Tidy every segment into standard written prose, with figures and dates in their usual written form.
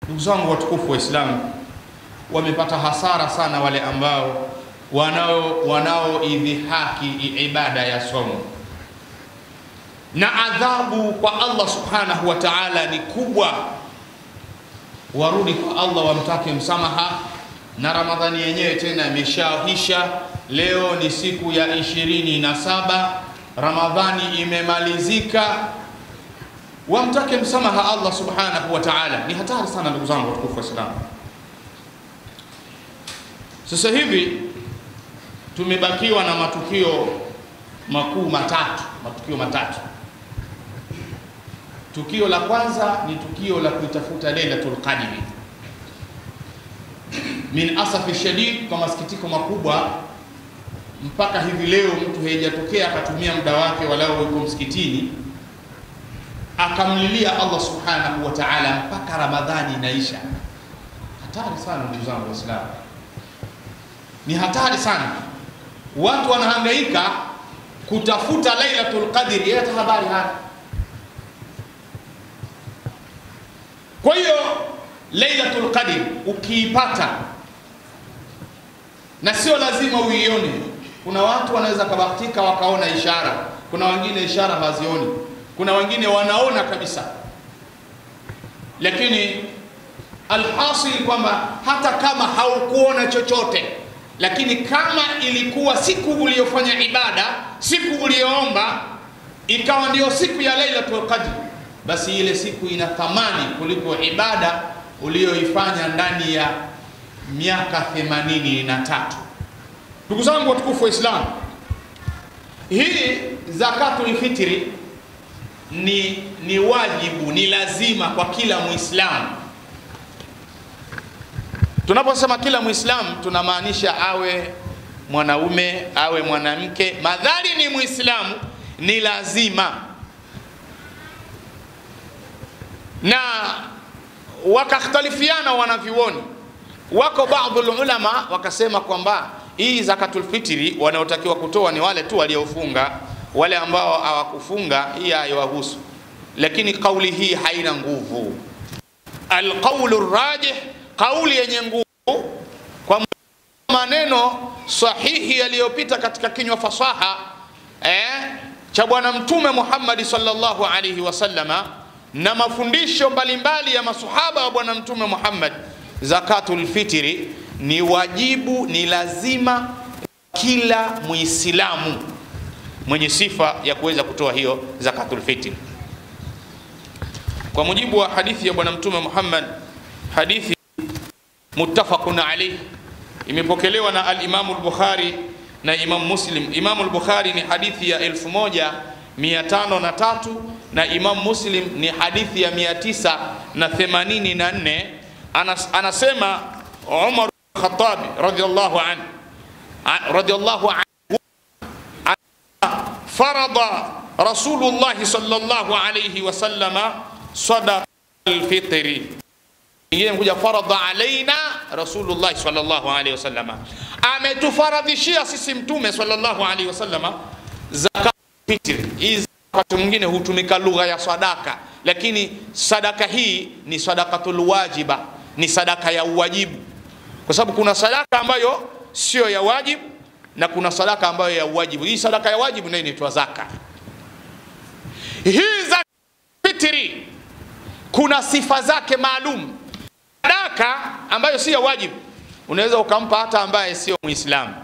Ndugu zangu watukufu wa Islam, wamepata hasara sana wale ambao wanaoidhihaki ibada ya somo, na adhabu kwa Allah subhanahu wa ta'ala ni kubwa. Warudi kwa Allah wamtake msamaha, na Ramadhani yenyewe tena imeshaisha. Leo ni siku ya 27, Ramadhani imemalizika. Wamtake msamaha Allah subhanahu wa ta'ala. Ni hatari sana ndugu zangu watukufu wa Islam. Sasa hivi tumebakiwa na matukio makuu matatu, matukio matatu. Tukio la kwanza ni tukio la kuitafuta Lailatul Qadr. Min asafi shadid, kwa masikitiko makubwa, mpaka hivi leo mtu haijatokea akatumia muda wake walau yuko msikitini akamlilia Allah subhanahu wa ta'ala mpaka Ramadhani inaisha. Hatari sana ndugu zangu Waislamu, ni hatari sana. Watu wanahangaika kutafuta Lailatul Qadr, yeye hata habari hana. Kwa hiyo Lailatul Qadr ukiipata, na sio lazima uione. Kuna watu wanaweza kabahatika wakaona ishara, kuna wengine ishara hawazioni, kuna wengine wanaona kabisa. Lakini alhasil kwamba hata kama haukuona chochote, lakini kama ilikuwa siku uliyofanya ibada, siku uliyoomba, ikawa ndio siku ya Lailatul Qadr, basi ile siku ina thamani kuliko ibada uliyoifanya ndani ya miaka 83. Ndugu zangu watukufu wa Islam, hii zakatul fitri ni wajibu, ni lazima kwa kila Muislamu. Tunaposema kila Muislamu tunamaanisha awe mwanaume, awe mwanamke, madhali ni Muislamu ni lazima. Na wakakhtalifiana wanavyuoni, wako baadhi ulama wakasema kwamba hii zakatul fitri wanaotakiwa kutoa ni wale tu waliofunga, wale ambao hawakufunga hii haiwahusu. Lakini kauli hii haina nguvu. Alqaulu rajih, kauli yenye nguvu kwa maneno sahihi yaliyopita katika kinywa fasaha cha Bwana Mtume Muhammad sallallahu alaihi wasallama na mafundisho mbalimbali ya masuhaba wa Bwana Mtume Muhammad, zakatul fitri ni wajibu, ni lazima kila Muislamu mwenye sifa ya kuweza kutoa hiyo zakatul fitri. Kwa mujibu wa hadithi ya Bwana Mtume Muhammad, hadithi muttafaqun alayh, imepokelewa na al-Imam al-Bukhari na Imam Muslim. Imam al-Bukhari ni hadithi ya 1503 na Imam Muslim ni hadithi ya 984. Anasema Umar al-Khattab radhiyallahu anhu, radhiyallahu anhu, farada Rasulullah sallallahu alayhi wasallama sadaqa al-fitri. Ingine mkuja farada alaina Rasulullah sallallahu alayhi wasallama, ametufaradhishia sisi Mtume sallallahu alayhi wasallama zakat fitri. Hizi wakati mwingine hutumika lugha ya sadaka, lakini sadaka hii ni sadaqatul wajiba, ni sadaka ya uwajibu, kwa sababu kuna sadaka ambayo sio ya wajibu na kuna sadaka ambayo ya wajibu. Hii sadaka ya wajibu nayo inaitwa zaka. Hii zakat fitri kuna sifa zake maalum. Sadaka ambayo si ya wajibu unaweza ukampa hata ambaye sio Muislamu.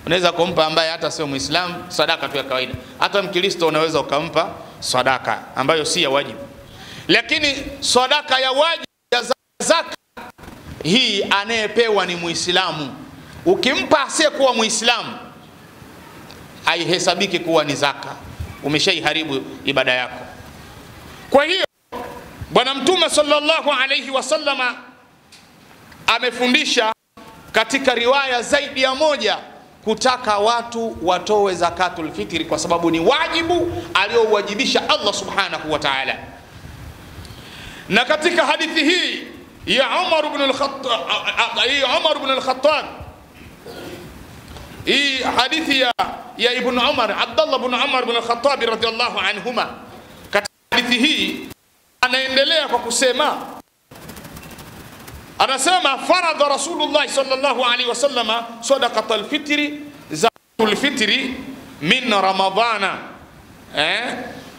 Unaweza kumpa ambaye hata sio Muislamu sadaka tu ya kawaida. Hata Mkristo unaweza ukampa sadaka ambayo si ya wajibu. Lakini sadaka ya wajibu ya zaka hii anayepewa ni Muislamu. Ukimpa asiyekuwa Muislamu haihesabiki kuwa ni zaka, umeshaiharibu ibada yako. Kwa hiyo Bwana Mtume sallallahu alayhi wasallama amefundisha katika riwaya zaidi ya moja kutaka watu watoe zakatul fitri, kwa sababu ni wajibu aliouwajibisha Allah subhanahu wa ta'ala. Na katika hadithi hii ya Umar ibn al-Khattab, Umar ibn al-Khattab, hii hadithi ya Ibn Umar, Abdullah ibn Umar ibn al-Khattab radhiyallahu anhuma, katika hadithi hii anaendelea kwa kusema Anasema faradha Rasulullah sallallahu alaihi wasallama sadaqatul fitri, zakatul fitri min Ramadhana,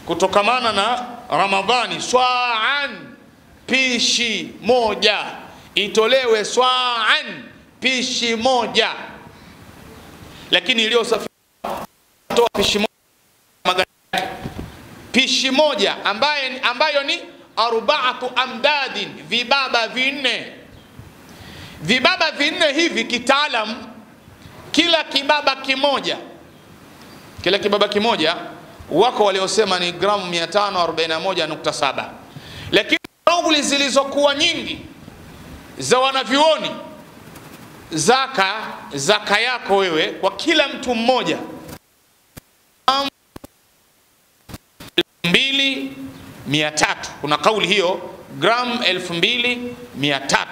kutokamana na Ramadhani, swa'an, pishi moja itolewe, swa'an, pishi moja. Lakini iliyosafiri toa pishi moja, pishi moja ambayo ni arba'atu amdadin, vibaba vinne. Vibaba vinne hivi kitaalam, kila kibaba kimoja, kila kibaba kimoja wako waliosema ni gramu 541.7, lakini kauli zilizokuwa nyingi za wanavyuoni, zaka yako wewe kwa kila mtu mmoja 2300. Kuna kauli hiyo gramu 2300,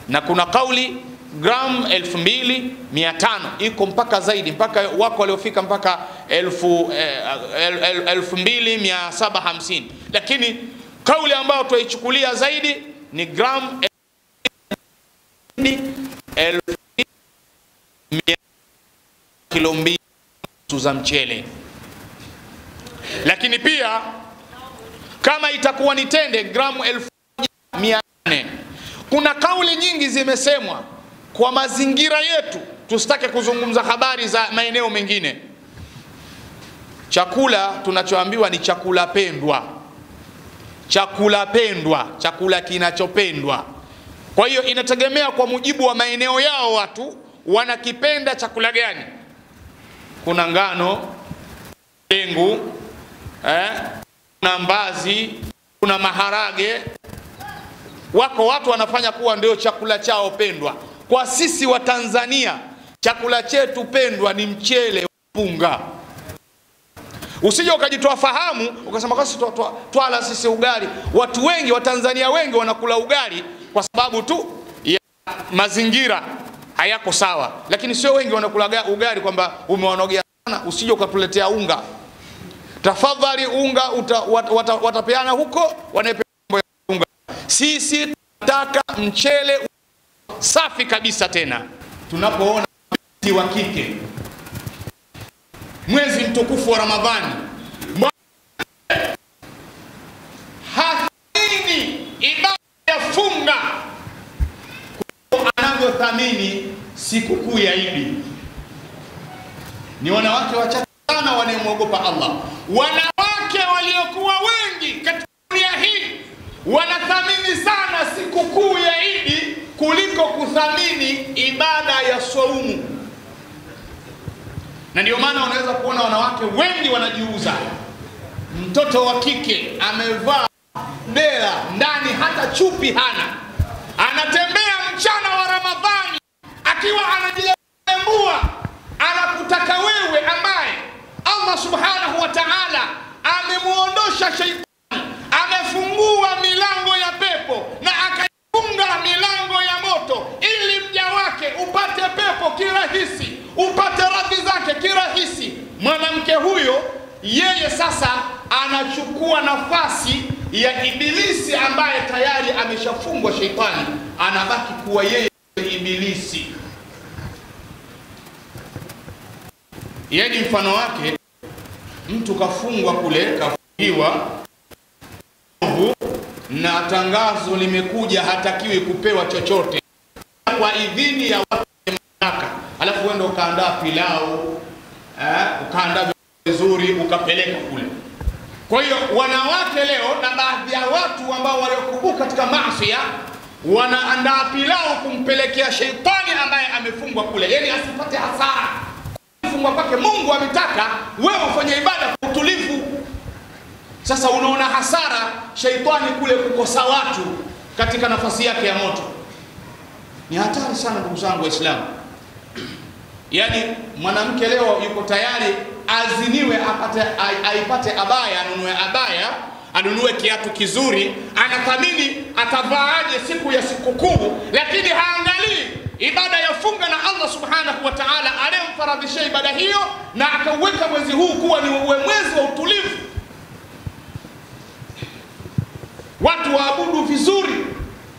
na kuna kauli gramu 2500, iko mpaka zaidi, mpaka wako waliofika mpaka 2750, lakini kauli ambayo tuichukulia zaidi ni gramu 2,200 za mchele. Lakini pia kama itakuwa ni tende gramu 1400. Kuna kauli nyingi zimesemwa kwa mazingira yetu, tusitake kuzungumza habari za maeneo mengine. Chakula tunachoambiwa ni chakula pendwa, chakula pendwa, chakula kinachopendwa. Kwa hiyo inategemea kwa mujibu wa maeneo yao watu wanakipenda chakula gani. Kuna ngano, dengu, kuna mbazi, kuna maharage. Wako watu wanafanya kuwa ndio chakula chao pendwa. Kwa sisi wa Tanzania chakula chetu pendwa ni mchele, punga. Usije ukajitoa fahamu ukasema kwa twala sisi ugali. Watu wengi wa Tanzania wengi wanakula ugali kwa sababu tu ya mazingira hayako sawa, lakini sio wengi wanakula ugali kwamba umewanogea sana. Usije ukatuletea unga. Tafadhali unga watapeana huko, wanapeana unga. Sisi tunataka mchele safi kabisa. Tena tunapoona binti wa kike mwezi mtukufu wa Ramadhani hathamini ibada ya funga anavyothamini sikukuu ya Idi. Ni wanawake wachache sana wanaomwogopa Allah. Wanawake waliokuwa wengi katika dunia hii wanathamini sana sikukuu ya Idi kuliko kuthamini ibada ya saumu. Na ndio maana unaweza kuona wanawake wengi wanajiuza. Mtoto wa kike amevaa dera ndani hata chupi hana, anatembea mchana wa Ramadhani akiwa anajilembua, anakutaka wewe ambaye Allah subhanahu wa ta'ala amemuondosha sheitani, amefungua milango ya pepo na akaifunga milango ya moto, ili mja wake upate pepo kirahisi, upate radhi zake kirahisi. Mwanamke huyo yeye sasa anachukua nafasi ya ibilisi ambaye tayari ameshafungwa sheitani, anabaki kuwa yeye ibilisi. Yaani mfano wake, mtu kafungwa kule, kafungiwa na tangazo limekuja hatakiwi kupewa chochote kwa idhini ya watu mamlaka, alafu wewe ukaandaa pilau, ukaandaa vizuri ukapeleka kule. Kwa hiyo wanawake leo na baadhi ya watu ambao waliokubuka katika maasi wanaandaa pilau kumpelekea sheitani ambaye amefungwa kule, yani asipate hasara. Kufungwa kwake Mungu ametaka wewe ufanye ibada kwa utulivu. Sasa unaona hasara sheitani kule kukosa watu katika nafasi yake ya moto. Ni hatari sana ndugu zangu Waislamu. Yani mwanamke leo yuko tayari aziniwe apate, aipate abaya, anunue abaya, anunue kiatu kizuri, anathamini atavaaje siku ya sikukuu, lakini haangalii ibada ya funga na Allah subhanahu wa ta'ala aliyemfaradhishia ibada hiyo na akauweka mwezi huu kuwa ni mwezi wa utulivu, watu waabudu vizuri.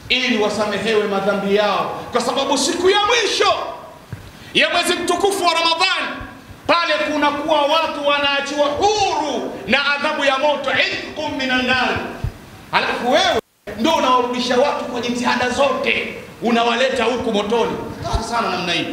ili wasamehewe madhambi yao, kwa sababu siku ya mwisho ya mwezi mtukufu wa Ramadhani pale kuna kuwa watu wanaachiwa huru na adhabu ya moto, itqum minan nar. Alafu wewe ndio unawarudisha watu kwa jitihada zote, unawaleta huku motoni. Hatari sana namna hii.